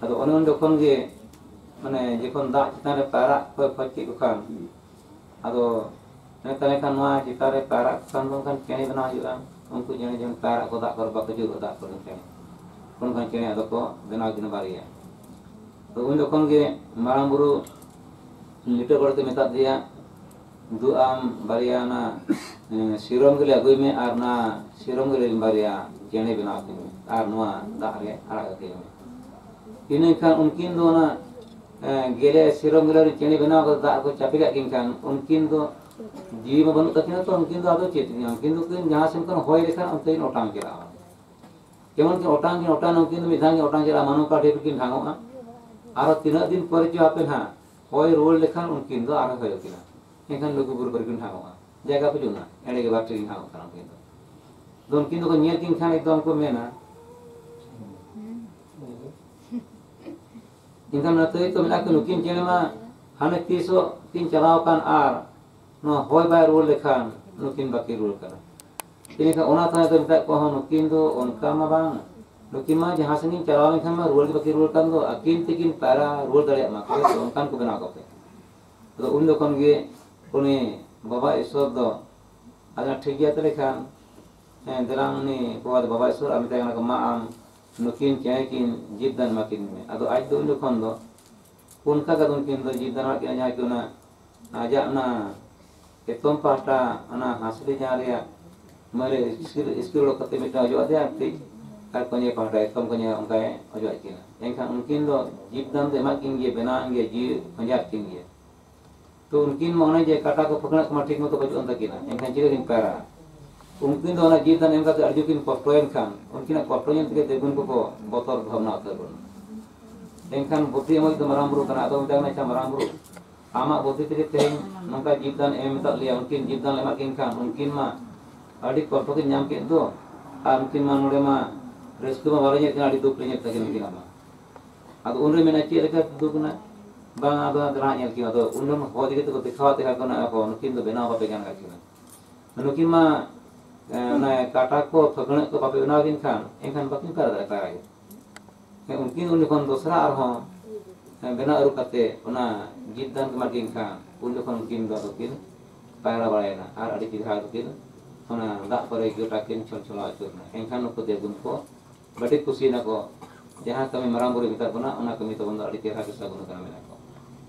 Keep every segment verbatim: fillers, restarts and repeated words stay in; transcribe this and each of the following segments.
ᱟᱫᱚ ᱚᱱᱮ ᱩᱱ ᱡᱚᱠᱷᱚᱱ ᱜᱮ, ᱢᱟᱱᱮ ᱡᱚᱠᱷᱚᱱ ᱫᱟᱜ ᱪᱮᱛᱟᱱ ᱨᱮ ᱯᱟᱭᱨᱟᱜ ᱠᱚᱭ ᱠᱷᱚᱡ ᱠᱮᱫ ᱠᱚ ᱠᱷᱟᱱ, ᱟᱫᱚ ᱛᱟᱦᱚᱞᱮ ᱠᱷᱟᱱ ᱱᱚᱣᱟ ᱪᱮᱛᱟᱱ ᱨᱮ ᱯᱟᱭᱨᱟᱜ ᱠᱷᱟᱱ ᱫᱚ ᱠᱷᱟᱱ ᱪᱮᱬᱮ ᱵᱮᱱᱟᱣ ᱦᱩᱭᱩᱜᱼᱟ᱾ ᱩᱱᱠᱩ ᱪᱮᱬᱮ ᱡᱮᱢᱚᱱ ᱯᱟᱭᱨᱟᱜ ᱠᱚ ᱫᱟᱜ ᱠᱚᱨᱮ ᱵᱟᱠᱚ ᱡᱩᱨᱩᱜᱼᱟ, ᱫᱟᱜ ᱠᱚᱨᱮᱱ ᱪᱮᱬᱮ, ᱚᱱᱠᱟᱱ ᱪᱮᱬᱮ ᱟᱫᱚ ᱠᱚ ᱵᱮᱱᱟᱣ ᱠᱤᱱᱟ ᱵᱟᱨᱭᱟ᱾ ᱛᱚ ᱩᱱ ᱡᱚᱠᱷᱚᱱ ᱜᱮ ᱢᱟᱨᱟᱝ ᱵᱩᱨᱩ ᱞᱤᱴᱟᱹ ᱜᱚᱰᱮᱛ ᱮ ᱢᱮᱛᱟ ᱫᱮᱭᱟ, "ᱫᱩ ᱟᱢ ᱵᱟᱨᱭᱟ ᱚᱱᱟ ᱥᱤᱨᱚᱢ ᱜᱮᱞᱮ ᱟᱹᱜᱩᱭ ᱢᱮ ᱟᱨ ᱚᱱᱟ ᱥᱤᱨᱚᱢ ᱜᱮᱞᱮ ᱵᱟᱨᱭᱟ ᱪᱮᱬᱮ ᱵᱮᱱᱟᱣ ᱠᱤᱱ ᱢᱮ ᱟᱨ ᱱᱚᱣᱟ ᱫᱟᱜ ᱨᱮ ᱟᱲᱟᱜ ᱠᱟᱹᱠᱤᱱ ᱢᱮ᱾" ᱤᱱᱟᱹ ᱠᱷᱟᱱ ᱩᱱᱠᱤᱱ ᱫᱚ ᱚᱱᱟ ᱜᱮᱞᱮ, ᱥᱤᱨᱚᱢ ᱜᱮᱞᱮ ᱨᱮ ᱪᱮᱬᱮ ᱵᱮᱱᱟᱣ ᱠᱟᱛᱮ ᱫᱟᱜ ᱨᱮᱠᱚ ᱪᱟᱯᱮ ᱠᱟᱜ ᱠᱤᱱ ᱠᱷᱟᱱ ᱩᱱᱠᱤᱱ ᱫᱚ ᱡᱤᱣᱤ ᱢᱟ ᱵᱟᱹᱱᱩᱜ ᱛᱟᱹᱠᱤᱱᱟ, ᱛᱚ ᱩᱱᱠᱤᱱ ᱫᱚ ᱟᱫᱚ ᱪᱮᱫ ᱠᱤᱱᱟ? ᱩᱱᱠᱤᱱ ᱫᱚ ᱡᱟᱦᱟᱸ ᱥᱮᱱ ᱠᱷᱚᱱ ᱦᱚᱭ ᱞᱮᱠᱷᱟᱱ ᱚᱱᱛᱮ ᱠᱤᱱ ᱚᱴᱟᱝ ᱪᱟᱞᱟᱜᱼᱟ᱾ ᱡᱮᱢᱚᱱ ᱠᱤᱱ ᱚᱴᱟᱝ ᱠᱤᱱ ᱚᱴᱟᱝ, ᱩᱱᱠᱤᱱ ᱫᱚ ᱢᱤᱫ ᱫᱷᱟᱣ ᱜᱮ ᱚᱴᱟᱝ ᱪᱟᱞᱟᱜᱼᱟ, ᱢᱟᱱᱚ ᱚᱠᱟ ᱴᱷᱮᱱ ᱠᱤᱱ ᱰᱷᱟᱝᱚᱜᱼᱟ᱾ ᱟᱨᱚ ᱛᱤᱱᱟᱹᱜ ᱫᱤᱱ ᱯᱚᱨᱮ ᱪᱚ ᱦᱟᱯᱮ ᱱᱟᱦᱟᱜ ᱦᱚᱭ ᱨᱩᱣᱟᱹᱲ ᱞᱮᱠᱷᱟᱱ ᱩᱱᱠᱤᱱ ᱫᱚ ᱟᱨᱦᱚᱸ ᱦᱚᱭᱚᱜ ᱠᱤᱱᱟ᱾ ᱮᱱᱠᱷᱟᱱ ᱞᱩᱜᱩ ᱵᱩᱨᱩ ᱠᱚᱨᱮ ᱠᱤᱱ ᱰᱷᱟᱝᱚᱜᱼᱟ᱾ ᱡᱟᱭᱜᱟ ᱵᱟᱹᱪᱩᱜ ᱟᱱᱟ, ᱮᱲᱮ ᱜᱮ ᱵᱟᱨ ᱴᱷᱮᱱ ᱠᱤᱱ ᱰᱷᱟᱝᱚᱜ ᱠᱟᱱᱟ ᱩᱱᱠᱤᱱ ᱫᱚ᱾ ᱟᱫᱚ ᱩᱱᱠᱤᱱ ᱫᱚᱠᱚ ᱧᱮᱞ ᱠᱤᱱ ᱠᱷᱟᱱ ᱮᱠᱫᱚᱢ ᱠᱚ ᱢᱮᱱᱟ, ᱮᱱᱠᱷᱟᱱ ᱚᱱᱟ ᱛᱟᱹᱭ ᱛᱚ ᱢᱮᱱᱟᱜ ᱠᱤᱱ, ᱱᱩᱠᱤᱱ ᱪᱮᱬᱮ ᱢᱟ ᱦᱟᱱᱮ ᱛᱤᱥᱚᱜ ᱠᱤᱱ ᱪᱟᱞᱟᱣ ᱟᱠᱟᱱ ᱟᱨ ᱱᱚᱣᱟ ᱦᱚᱭ ᱵᱟᱭ ᱨᱩᱣᱟᱹᱲ ᱞᱮᱠᱷᱟᱱ ᱱᱩᱠᱤᱱ ᱵᱟᱹᱠᱤᱱ ᱨᱩᱣᱟᱹᱲ ᱠᱟᱱᱟ᱾ ᱤᱱᱟᱹᱠᱷᱟᱱ ᱚᱱᱟ ᱛᱟᱭᱚᱢ ᱛᱮ ᱢᱮᱛᱟᱜ ᱠᱚᱣᱟ ᱦᱚᱸ, ᱱᱩᱠᱤᱱ ᱫᱚ ᱚᱱᱠᱟ ᱢᱟ ᱵᱟᱝ, ᱱᱩᱠᱤᱱ ᱢᱟ ᱡᱟᱦᱟᱸ ᱥᱮᱱ ᱠᱤᱱ ᱪᱟᱞᱟᱣ ᱞᱮᱱᱠᱷᱟᱱ ᱢᱟ ᱨᱩᱣᱟᱹᱲ ᱜᱮ ᱵᱟᱹᱠᱤᱱ ᱨᱩᱣᱟᱹᱲ ᱠᱟᱱ ᱫᱚ, ᱟᱹᱠᱤᱱ ᱛᱮᱠᱤᱱ ᱯᱟᱭᱨᱟ ᱨᱩᱣᱟᱹᱲ ᱫᱟᱲᱮᱭᱟᱜ ᱢᱟ, ᱛᱚᱵᱮ ᱛᱚ ᱚᱱᱠᱟᱱ ᱠᱚ ᱵᱮᱱᱟᱣ ᱠᱚᱯᱮ᱾ ᱟᱫᱚ ᱩᱱ ᱡᱚᱠᱷᱚᱱ ᱜᱮ ᱩᱱᱤ ᱵᱟᱵᱟ ᱤᱥᱥᱚᱨ ᱫᱚ, "ᱟᱫᱚ ᱴᱷᱤᱠ ᱜᱮᱭᱟ ᱛᱟᱦᱚᱞᱮ ᱠᱷᱟᱱ, ᱦᱮᱸ, ᱫᱮᱞᱟᱝ ᱩᱱᱤ ᱵᱟᱵᱟ, ᱵᱟᱵᱟ ᱤᱥᱥᱚᱨ ᱟᱨ ᱢᱮᱛᱟᱭ ᱠᱟᱱᱟ ᱠᱚ, 'ᱢᱟ ᱟᱢ ᱱᱩᱠᱤᱱ ᱪᱮᱬᱮ ᱠᱤᱱ ᱡᱤᱵᱽ ᱫᱟᱱ ᱮᱢᱟ ᱠᱤᱱ ᱢᱮ᱾'" ᱟᱫᱚ ᱟᱡ ᱫᱚ ᱩᱱ ᱡᱚᱠᱷᱚᱱ ᱫᱚ ᱚᱱᱠᱟ ᱜᱮ ᱩᱱᱠᱤᱱ ᱫᱚ ᱡᱤᱵᱽ ᱫᱟᱱ ᱮᱢᱟ ᱠᱤᱱᱟ, ᱡᱟᱦᱟᱸ ᱠᱤ ᱚᱱᱟ ᱟᱡᱟᱜ ᱚᱱᱟ ᱮᱛᱚᱢ ᱯᱟᱦᱴᱟ ᱚᱱᱟ ᱦᱟᱸᱥᱞᱤ ᱡᱟᱦᱟᱸ ᱨᱮᱭᱟᱜ ᱢᱟᱹᱭᱞᱟᱹ ᱤᱥᱠᱤᱨ, ᱤᱥᱠᱤᱨ ᱚᱰᱚᱠ ᱠᱟᱛᱮ ᱢᱤᱫᱴᱟᱝ ᱚᱡᱚᱜ ᱟᱫᱮᱭᱟ ᱟᱨ ᱠᱟᱹᱡ, ᱟᱨ ᱠᱚᱧᱮ ᱯᱟᱦᱴᱟ, ᱮᱛᱚᱢ ᱠᱚᱧᱮ ᱚᱱᱠᱟᱭ ᱚᱡᱚᱜ ᱟᱫ ᱠᱤᱱᱟ᱾ ᱮᱱᱠᱷᱟᱱ ᱩᱱᱠᱤᱱ ᱫᱚ ᱡᱤᱵᱽ ᱫᱟᱱ ᱫᱚ ᱮᱢᱟᱜ ᱠᱤᱱ ᱜᱮᱭᱟ, ᱵᱮᱱᱟᱣ ᱮᱱ ᱜᱮᱭᱟ, ᱡᱤᱣᱤ ᱠᱷᱚᱸᱡᱟᱣ ᱠᱤᱱ ᱜᱮᱭᱟ᱾ ᱛᱚ ᱩᱱᱠᱤᱱ ᱢᱟ ᱚᱱᱮ ᱡᱮ ᱠᱟᱴᱟ ᱠᱚ ᱯᱷᱟᱹᱠᱬᱟᱹᱜ ᱠᱚᱢᱟ ᱴᱷᱤᱠ ᱢᱚᱛᱚ ᱵᱟᱹᱪᱩᱜ ᱟᱱ ᱛᱟᱹᱠᱤᱱᱟ, ᱮᱱᱠᱷᱟᱱ ᱪᱤᱠᱟᱹ ᱠᱤᱱ ᱯᱟᱭᱨᱟᱜᱼᱟ? ᱩᱱᱠᱤᱱ ᱫᱚ ᱚᱱᱟ ᱡᱤᱵᱽ ᱫᱟᱱ ᱮᱢ ᱠᱟᱛᱮ ᱟᱹᱰᱤ ᱡᱳᱨ ᱠᱤᱱ ᱠᱚᱥᱴᱚᱭᱮᱱ ᱠᱷᱟᱱ ᱩᱱᱠᱤᱱᱟᱜ ᱠᱚᱥᱴᱚ ᱧᱮᱞ ᱛᱮᱜᱮ ᱫᱮᱵᱩᱱ ᱠᱚᱠᱚ ᱵᱚᱛᱚᱨ ᱵᱷᱟᱵᱽᱱᱟ ᱩᱛᱟᱹᱨ ᱜᱚᱫ ᱮᱱᱟ᱾ ᱮᱱᱠᱷᱟᱱ ᱵᱩᱫᱽᱫᱷᱤ ᱮᱢᱚᱜ ᱫᱚ ᱢᱟᱨᱟᱝ ᱵᱩᱨᱩ ᱠᱟᱱᱟ, ᱟᱫᱚ ᱢᱮᱛᱟᱭ ᱠᱟᱱᱟ, "ᱟᱪᱪᱷᱟ ᱢᱟᱨᱟᱝ ᱵᱩᱨᱩ, ᱟᱢᱟᱜ ᱵᱩᱫᱽᱫᱷᱤ ᱛᱮᱜᱮ ᱛᱮᱦᱮᱧ ᱱᱚᱝᱠᱟ ᱡᱤᱵᱽ ᱫᱟᱱ ᱮᱢ ᱟᱠᱟᱫ ᱞᱮᱭᱟ, ᱩᱱᱠᱤᱱ ᱡᱤᱵᱽ ᱫᱟᱱ ᱮᱢᱟᱜ ᱠᱤᱱ ᱠᱷᱟᱱ ᱩᱱᱠᱤᱱ ᱢᱟ ᱟᱹᱰᱤ ᱠᱚᱥᱴᱚ ᱠᱤᱱ ᱧᱟᱢ ᱠᱮᱫ ᱫᱚ, ᱟᱨ ᱩᱱᱠᱤᱱ ᱢᱟ ᱱᱚᱰᱮ ᱢᱟ ᱨᱟᱹᱥᱠᱟᱹ ᱢᱟ ᱵᱟᱞᱮ ᱧᱮᱞ ᱠᱟᱱᱟ, ᱟᱹᱰᱤ ᱫᱩᱠ ᱞᱮ ᱧᱮᱞ ᱛᱟᱹᱠᱤᱱ ᱩᱱᱠᱤᱱᱟᱜ ᱢᱟ᱾" ᱟᱫᱚ ᱩᱱᱨᱮ ᱢᱮᱱᱟ, "ᱪᱮᱫ ᱞᱮᱠᱟ ᱫᱩᱠ ᱨᱮᱱᱟᱜ?" "ᱵᱟᱝ, ᱟᱫᱚ ᱦᱟᱸᱜ ᱫᱮᱞᱟ ᱦᱟᱸᱜ ᱧᱮᱞ ᱠᱤᱱ᱾" ᱟᱫᱚ ᱩᱱᱨᱮ ᱦᱚᱲ ᱤᱫᱤ ᱠᱟᱛᱮ ᱠᱚ ᱫᱮᱠᱷᱟᱣ ᱟᱫᱮ ᱠᱟᱱᱟ ᱠᱚ, ᱱᱩᱠᱤᱱ ᱫᱚ ᱵᱮᱱᱟᱣ ᱵᱟᱯᱮ ᱜᱟᱱ ᱠᱟᱜ ᱠᱤᱱᱟ᱾ ᱱᱩᱠᱤᱱ ᱢᱟ, ᱮ, ᱚᱱᱟ ᱠᱟᱴᱟ ᱠᱚ ᱯᱷᱟᱹᱠᱬᱟᱹᱜ ᱠᱚ ᱵᱟᱯᱮ ᱵᱮᱱᱟᱣ ᱠᱤᱱ ᱠᱷᱟᱱ, ᱮᱱᱠᱷᱟᱱ ᱵᱟᱹᱠᱤᱱ ᱯᱟᱭᱨᱟ ᱫᱟᱲᱮᱭᱟᱜᱼᱟ ᱯᱟᱭᱨᱟ ᱜᱮ᱾ ᱩᱱᱠᱤᱱ ᱩᱱ ᱡᱚᱠᱷᱚᱱ ᱫᱚᱥᱨᱟ ᱟᱨᱦᱚᱸ ᱵᱮᱱᱟᱣ ᱟᱹᱨᱩ ᱠᱟᱛᱮ ᱚᱱᱟ ᱡᱤᱵᱽ ᱫᱟᱱ ᱠᱤᱱ ᱮᱢᱟᱫ ᱠᱤᱱ ᱠᱷᱟᱱ, ᱩᱱ ᱡᱚᱠᱷᱚᱱ ᱩᱱᱠᱤᱱ ᱫᱚ ᱟᱫᱚ ᱠᱤᱱ ᱯᱟᱭᱨᱟ ᱵᱟᱲᱟᱭᱮᱱᱟ ᱟᱨ ᱟᱹᱰᱤ ᱪᱮᱦᱨᱟ ᱟᱫᱚ ᱠᱤᱱ ᱚᱱᱟ ᱫᱟᱜ ᱠᱚᱨᱮ ᱜᱚᱴᱟ ᱠᱤᱱ ᱪᱷᱚᱞ ᱪᱷᱚᱞᱟᱣ ᱟᱹᱪᱩᱨ ᱮᱱᱟ᱾ ᱮᱱᱠᱷᱟᱱ ᱱᱩᱠᱩ ᱫᱮᱵ ᱜᱩᱱ ᱠᱚ ᱟᱹᱰᱤ ᱠᱩᱥᱤᱭᱮᱱᱟ ᱠᱚ, ᱡᱟᱦᱟᱸ ᱠᱟᱹᱢᱤ ᱢᱟᱨᱟᱝ ᱵᱩᱨᱩᱭ ᱢᱮᱛᱟᱫ ᱵᱚᱱᱟ, ᱚᱱᱟ ᱠᱟᱹᱢᱤ ᱛᱟᱵᱚᱱ ᱫᱚ ᱟᱹᱰᱤ ᱪᱮᱦᱨᱟ ᱜᱮ ᱥᱟᱹᱜᱩᱱ ᱟᱠᱟᱱᱟ ᱢᱮᱱᱟ ᱠᱚ᱾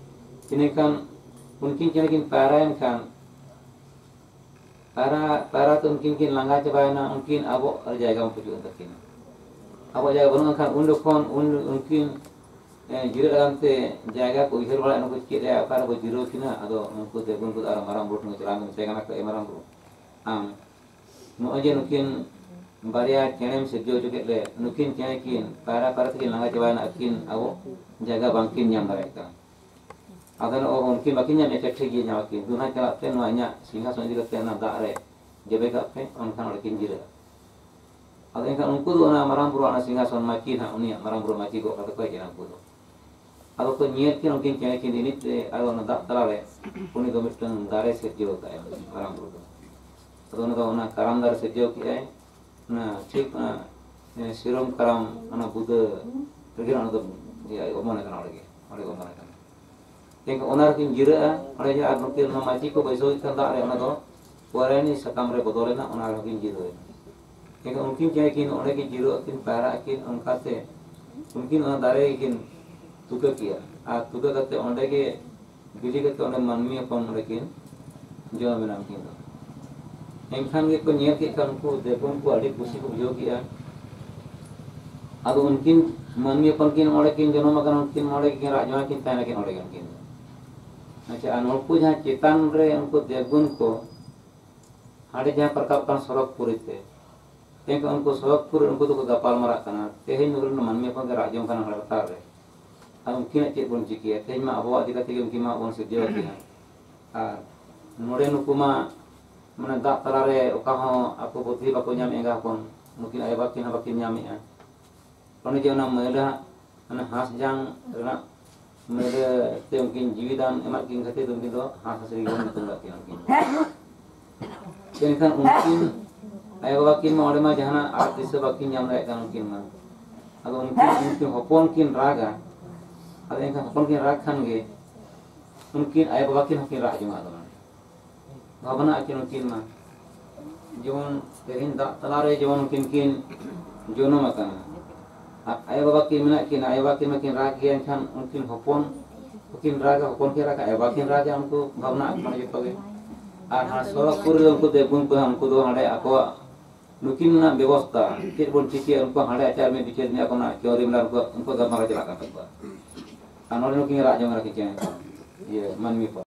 ᱤᱱᱟᱹ ᱠᱷᱟᱱ ᱩᱱᱠᱤᱱ ᱪᱮᱬᱮ ᱠᱤᱱ ᱯᱟᱭᱨᱟᱭᱮᱱ ᱠᱷᱟᱱ, ᱯᱟᱭᱨᱟ ᱯᱟᱭᱨᱟ ᱛᱮ ᱩᱱᱠᱤᱱ ᱠᱤᱱ ᱞᱟᱸᱜᱟ ᱪᱟᱵᱟᱭᱮᱱᱟ, ᱩᱱᱠᱤᱱ ᱟᱵᱚ ᱡᱟᱭᱜᱟ ᱵᱟᱝ ᱯᱟᱹᱪᱩᱜ ᱮᱱ ᱛᱟᱹᱠᱤᱱᱟ᱾ ᱟᱵᱚ ᱡᱟᱭᱜᱟ ᱵᱟᱹᱱᱩᱜ ᱠᱷᱟᱱ ᱩᱱ ᱡᱚᱠᱷᱚᱱ ᱩᱱ ᱩᱱᱠᱤᱱ ᱮ, ᱡᱤᱨᱟᱹᱜ ᱞᱟᱹᱜᱤᱫ ᱛᱮ ᱡᱟᱭᱜᱟ ᱠᱚ ᱩᱭᱦᱟᱹᱨ ᱵᱟᱲᱟᱭᱟ, ᱱᱩᱠᱩ ᱪᱮᱫ ᱨᱮ ᱚᱠᱟ ᱨᱮᱵᱚ ᱡᱤᱨᱟᱹᱣ ᱠᱤᱱᱟ? ᱟᱫᱚ ᱩᱱᱠᱩ ᱫᱮᱵ ᱜᱩᱱ ᱠᱚᱫᱚ ᱟᱨ ᱢᱟᱨᱟᱝ ᱵᱩᱨᱩ ᱴᱷᱮᱱ ᱠᱚ ᱪᱟᱞᱟᱣ ᱮᱱ ᱛᱮ ᱢᱮᱛᱟᱭ ᱠᱟᱱᱟ ᱠᱚ, "ᱮ ᱢᱟᱨᱟᱝ ᱵᱩᱨᱩ, ᱟᱢ ᱱᱚᱜᱼᱚᱭ ᱡᱮ ᱱᱩᱠᱤᱱ ᱵᱟᱨᱭᱟ ᱪᱮᱬᱮᱢ ᱥᱤᱨᱡᱟᱹᱣ ᱦᱚᱪᱚ ᱠᱮᱫ ᱞᱮ, ᱱᱩᱠᱤᱱ ᱪᱮᱬᱮ ᱠᱤᱱ ᱯᱟᱭᱨᱟ ᱯᱟᱭᱨᱟ ᱛᱮᱠᱤᱱ ᱞᱟᱸᱜᱟ ᱪᱟᱵᱟᱭᱮᱱᱟ, ᱟᱹᱠᱤᱱ ᱟᱵᱚ ᱡᱟᱭᱜᱟ ᱵᱟᱝᱠᱤᱱ ᱧᱟᱢ ᱫᱟᱲᱮᱭᱟᱜ ᱠᱟᱱᱟ᱾ ᱟᱫᱚ ᱱᱚᱜᱼᱚ ᱩᱱᱠᱤᱱ ᱵᱟᱹᱠᱤᱱ ᱧᱟᱢᱮᱫ ᱠᱷᱟᱱ ᱴᱷᱤᱠ ᱜᱮ, ᱧᱟᱢ ᱟᱹᱠᱤᱱ, ᱫᱩ ᱱᱟᱦᱟᱜ ᱪᱟᱞᱟᱜ ᱯᱮ, ᱱᱚᱣᱟ ᱤᱧᱟᱹᱜ ᱥᱤᱝᱦᱟᱥᱚᱱ ᱤᱫᱤ ᱠᱟᱛᱮ ᱚᱱᱟ ᱫᱟᱜ ᱨᱮ ᱡᱚᱵᱮ ᱠᱟᱜ ᱯᱮ, ᱚᱱᱠᱷᱟᱱ ᱚᱸᱰᱮ ᱠᱤᱱ ᱡᱤᱨᱟᱹᱜᱼᱟ᱾" ᱟᱫᱚ ᱮᱱᱠᱷᱟᱱ ᱩᱱᱠᱩ ᱫᱚ ᱚᱱᱟ ᱢᱟᱨᱟᱝ ᱵᱩᱨᱩ ᱚᱱᱟ ᱥᱤᱝᱦᱟᱥᱚᱱ ᱢᱟᱹᱪᱤ ᱱᱟᱦᱟᱜ, ᱩᱱᱤᱭᱟᱜ ᱢᱟᱨᱟᱝ ᱵᱩᱨᱩ ᱢᱟᱹᱪᱤ ᱜᱚᱜ ᱠᱟᱛᱮ ᱠᱚ ᱦᱮᱡ ᱮᱱᱟ ᱩᱱᱠᱩ ᱫᱚ᱾ ᱟᱫᱚ ᱠᱚ ᱧᱮᱞ ᱠᱤᱱ ᱩᱱᱠᱤᱱ ᱪᱮᱬᱮ ᱠᱤᱱ ᱮᱱᱮᱡ ᱨᱮ, ᱟᱫᱚ ᱚᱱᱟ ᱫᱟᱜ ᱛᱟᱞᱟᱨᱮ ᱩᱱᱤ ᱫᱚ ᱢᱤᱫᱴᱟᱝ ᱫᱟᱨᱮ ᱥᱤᱨᱡᱟᱹᱣ ᱟᱠᱟᱫᱼᱟᱭ ᱢᱟᱨᱟᱝ ᱵᱩᱨᱩ ᱫᱚ᱾ ᱟᱫᱚ ᱚᱱᱟ ᱫᱚ ᱚᱱᱟ ᱠᱟᱨᱟᱢ ᱫᱟᱨᱮ ᱥᱤᱨᱡᱟᱹᱣ ᱠᱮᱫᱼᱟᱭ, ᱚᱱᱟ ᱴᱷᱤᱠ ᱚᱱᱟ, ᱮ, ᱥᱤᱨᱚᱢ ᱠᱟᱨᱟᱢ ᱚᱱᱟ ᱵᱩᱫᱟᱹ ᱨᱮᱜᱮ ᱚᱱᱟ ᱫᱚ ᱤᱭᱟᱹ ᱚᱢᱚᱱ ᱟᱠᱟᱱᱟ, ᱚᱸᱰᱮ ᱜᱮ, ᱚᱸᱰᱮ ᱜᱮ ᱚᱢᱚᱱ ᱟᱠᱟᱱᱟ᱾ ᱮᱱᱠᱷᱟᱱ ᱚᱱᱟ ᱨᱮᱠᱤᱱ ᱡᱤᱨᱟᱹᱜᱼᱟ, ᱚᱸᱰᱮ ᱜᱮ ᱟᱨ ᱱᱩᱠᱤᱱ ᱚᱱᱟ ᱢᱟᱹᱪᱤ ᱠᱚ ᱵᱟᱹᱭᱥᱟᱹᱣ ᱠᱮᱫ ᱠᱷᱟᱱ ᱫᱟᱜ ᱨᱮ, ᱚᱱᱟ ᱫᱚ ᱯᱚᱨᱟᱭᱱᱤ ᱥᱟᱠᱟᱢ ᱨᱮ ᱵᱚᱫᱚᱞᱮᱱᱟ, ᱚᱱᱟ ᱨᱮᱦᱚᱸ ᱠᱤᱱ ᱡᱤᱨᱟᱹᱣᱮᱱᱟ᱾ ᱮᱱᱠᱷᱟᱱ ᱩᱱᱠᱤᱱ ᱪᱮᱬᱮ ᱠᱤᱱ ᱚᱸᱰᱮ ᱠᱤᱱ ᱡᱤᱨᱟᱹᱜ ᱟᱹᱠᱤᱱ, ᱯᱟᱭᱨᱟᱜ ᱟᱹᱠᱤᱱ, ᱚᱱᱠᱟᱛᱮ ᱩᱱᱠᱤᱱ ᱚᱱᱟ ᱫᱟᱨᱮ ᱜᱮᱠᱤᱱ ᱛᱩᱠᱟᱹ ᱠᱮᱜᱼᱟ᱾ ᱟᱨ ᱛᱩᱠᱟᱹ ᱠᱟᱛᱮ ᱚᱸᱰᱮ ᱜᱮ ᱵᱤᱞᱤ ᱠᱟᱛᱮ ᱚᱸᱰᱮ ᱢᱟᱹᱱᱢᱤ ᱦᱚᱯᱚᱱ ᱚᱸᱰᱮ ᱠᱤᱱ ᱡᱚᱱᱚᱢᱮᱱᱟ ᱩᱱᱠᱤᱱ ᱫᱚ᱾ ᱮᱱᱠᱷᱟᱱ ᱜᱮᱠᱚ ᱧᱮᱞ ᱠᱮᱫ ᱠᱷᱟᱱ ᱩᱱᱠᱩ ᱫᱮᱵᱚᱱ ᱠᱚ ᱟᱹᱰᱤ ᱠᱩᱥᱤ ᱠᱚ ᱵᱩᱡᱷᱟᱹᱣ ᱠᱮᱜᱼᱟ᱾ ᱟᱫᱚ ᱩᱱᱠᱤᱱ ᱢᱟᱹᱱᱢᱤ ᱦᱚᱯᱚᱱ ᱠᱤᱱ ᱚᱸᱰᱮ ᱠᱤᱱ ᱡᱚᱱᱚᱢ ᱟᱠᱟᱱᱟ, ᱩᱱᱠᱤᱱ ᱚᱸᱰᱮ ᱜᱮᱠᱤᱱ ᱨᱟᱡᱽ ᱡᱚᱝᱟ ᱠᱤᱱ ᱛᱟᱦᱮᱱᱟ ᱠᱤᱱ ᱚᱸᱰᱮ ᱜᱮ ᱩᱱᱠᱤᱱ ᱫᱚ᱾ ᱟᱪᱪᱷᱟ, ᱟᱨ ᱱᱩᱠᱩ ᱡᱟᱦᱟᱸ ᱪᱮᱛᱟᱱ ᱨᱮ ᱩᱱᱠᱩ ᱫᱮᱵᱜᱩᱱ ᱠᱚ ᱦᱟᱸᱰᱮ ᱡᱟᱦᱟᱸ ᱠᱚ ᱨᱟᱠᱟᱵ ᱠᱟᱱ ᱥᱚᱨᱚᱜᱽᱯᱩᱨᱤ ᱛᱮ, ᱮᱱᱠᱷᱟᱱ ᱩᱱᱠᱩ ᱥᱚᱨᱚᱜᱽᱯᱩᱨᱤ ᱩᱱᱠᱩ ᱫᱚᱠᱚ ᱜᱟᱯᱟᱞ ᱢᱟᱨᱟᱜ ᱠᱟᱱᱟ, "ᱛᱮᱦᱮᱧ ᱱᱩᱠᱩ ᱨᱮᱱ ᱢᱟᱹᱱᱢᱤ ᱦᱚᱯᱚᱱ ᱜᱮ ᱨᱟᱡᱽ ᱡᱚᱝ ᱠᱟᱱᱟ ᱦᱟᱸᱰᱮ ᱞᱟᱛᱟᱨ ᱨᱮ, ᱟᱨ ᱩᱱᱠᱤᱱᱟᱜ ᱪᱮᱫ ᱵᱚᱱ ᱪᱤᱠᱟᱹᱭᱟ? ᱛᱮᱦᱮᱧ ᱢᱟ ᱟᱵᱚᱣᱟᱜ ᱤᱫᱤ ᱠᱟᱛᱮ ᱜᱮ ᱩᱱᱠᱤᱱ ᱢᱟ ᱵᱚᱱ ᱥᱤᱨᱡᱟᱹᱣ ᱟᱠᱤᱱᱟ, ᱟᱨ ᱱᱚᱰᱮ ᱱᱩᱠᱩ ᱢᱟ ᱢᱟᱱᱮ ᱫᱟᱜ ᱛᱟᱞᱟᱨᱮ ᱚᱠᱟ ᱦᱚᱸ ᱟᱠᱚ ᱵᱩᱫᱽᱫᱷᱤ ᱵᱟᱠᱚ ᱧᱟᱢ, ᱮᱸᱜᱟ ᱦᱚᱯᱚᱱ ᱱᱩᱠᱤᱱ ᱟᱭᱳ ᱵᱟᱵᱟ ᱠᱤᱱ ᱦᱚᱸ ᱵᱟᱹᱠᱤᱱ ᱧᱟᱢᱮᱜᱼᱟ, ᱚᱱᱮ ᱡᱮ ᱚᱱᱟ ᱢᱟᱹᱭᱞᱟᱹ ᱦᱟᱸᱜ ᱚᱱᱟ ᱦᱟᱸᱥ ᱡᱟᱝ ᱨᱮᱱᱟᱜ ᱢᱟᱹᱭᱞᱟᱹ ᱛᱮ ᱩᱱᱠᱤᱱ ᱡᱤᱣᱤ ᱫᱟᱱ ᱮᱢᱟᱫ ᱠᱤᱱ ᱠᱷᱟᱹᱛᱤᱨ ᱩᱱᱠᱤᱱ ᱫᱚ ᱦᱟᱸᱥ ᱦᱟᱸᱥᱞᱤ ᱜᱮᱵᱚᱱ ᱧᱩᱛᱩᱢ ᱠᱟᱜ ᱠᱤᱱᱟ ᱩᱱᱠᱤᱱ ᱫᱚ᱾ ᱢᱮᱱᱠᱷᱟᱱ ᱩᱱᱠᱤᱱ ᱟᱭᱳ ᱵᱟᱵᱟ ᱠᱤᱱ ᱢᱟ ᱚᱸᱰᱮ ᱢᱟ ᱡᱟᱦᱟᱱᱟᱜ ᱟᱨ ᱫᱤᱥᱟᱹ ᱵᱟᱹᱠᱤᱱ ᱧᱟᱢ ᱫᱟᱲᱮᱭᱟᱜ ᱠᱟᱱᱟ ᱩᱱᱠᱤᱱ ᱢᱟ᱾ ᱟᱫᱚ ᱩᱱᱠᱤᱱ ᱩᱱᱠᱤᱱ ᱦᱚᱯᱚᱱ ᱠᱤᱱ ᱨᱟᱜᱟ᱾ ᱟᱫᱚ ᱮᱱᱠᱷᱟᱱ ᱦᱚᱯᱚᱱ ᱠᱤᱱ ᱨᱟᱜᱽ ᱠᱷᱟᱱ ᱜᱮ ᱩᱱᱠᱤᱱ ᱟᱭᱳᱼᱵᱟᱵᱟ ᱠᱤᱱ ᱦᱚᱸᱠᱤᱱ ᱨᱟᱜ ᱡᱚᱝᱟ᱾ ᱟᱫᱚ ᱱᱚᱰᱮ ᱵᱷᱟᱵᱽᱱᱟ ᱟᱹᱠᱤᱱ ᱩᱱᱠᱤᱱ ᱢᱟ, ᱡᱮᱢᱚᱱ ᱛᱮᱦᱮᱧ ᱫᱟᱜ ᱛᱟᱞᱟᱨᱮ ᱡᱮᱢᱚᱱ ᱩᱱᱠᱤᱱ ᱠᱤᱱ ᱡᱚᱱᱚᱢ ᱟᱠᱟᱱᱟ, ᱟᱨ ᱟᱭᱳᱼᱵᱟᱵᱟ ᱠᱤᱱ ᱢᱮᱱᱟᱜ ᱠᱤᱱᱟ, ᱟᱭᱳᱼᱵᱟᱵᱟ ᱠᱤᱱ ᱢᱟᱠᱤᱱ ᱨᱟᱜᱽ ᱜᱮᱭᱟ, ᱮᱱᱠᱷᱟᱱ ᱩᱱᱠᱤᱱ ᱦᱚᱯᱚᱱ ᱠᱤᱱ ᱨᱟᱜᱟ, ᱦᱚᱯᱚᱱ ᱠᱤᱱ ᱨᱟᱜᱟ, ᱟᱭᱳᱼᱵᱟᱵᱟ ᱠᱤᱱ ᱨᱟᱜᱟ, ᱩᱱᱠᱩ ᱵᱷᱟᱵᱽᱱᱟ ᱟᱠᱚ ᱡᱚᱛᱚ ᱜᱮ᱾ ᱟᱨ ᱦᱟᱱᱟ ᱥᱚᱨᱚᱜᱽᱯᱩᱨ ᱨᱮ ᱩᱱᱠᱩ ᱫᱮᱵᱽᱜᱩᱱ ᱠᱚ ᱩᱱᱠᱩ ᱫᱚ ᱦᱟᱸᱰᱮ ᱟᱠᱚᱣᱟᱜ ᱱᱩᱠᱤᱱ ᱨᱮᱱᱟᱜ ᱵᱮᱵᱚᱥᱛᱟ ᱪᱮᱫ ᱵᱚᱱ ᱪᱤᱠᱟᱹᱭᱟ, ᱩᱱᱠᱩ ᱦᱟᱸᱰᱮ ᱟᱪᱟᱨ ᱢᱤᱫ ᱵᱤᱪᱟᱹᱨ ᱢᱮᱱᱟᱜ ᱠᱚ ᱚᱱᱟ ᱪᱟᱹᱣᱨᱤ ᱢᱮᱞᱟ ᱩᱱᱠᱩ ᱩᱱᱠᱩ ᱜᱟᱞᱢᱟᱨᱟᱣ ᱪᱟᱞᱟᱜ ᱠᱟᱱ ᱛᱟᱠᱚᱣᱟ᱾ ᱟᱨ ᱱᱚᱰᱮ ᱱᱩᱠᱤᱱ ᱨᱟᱜ ᱡᱚᱝ ᱨᱮ ᱠᱤᱱ ᱪᱮᱬᱮ ᱠᱚ, ᱤᱭᱟᱹ ᱢᱟᱹᱱᱢᱤ ᱠᱚ᱾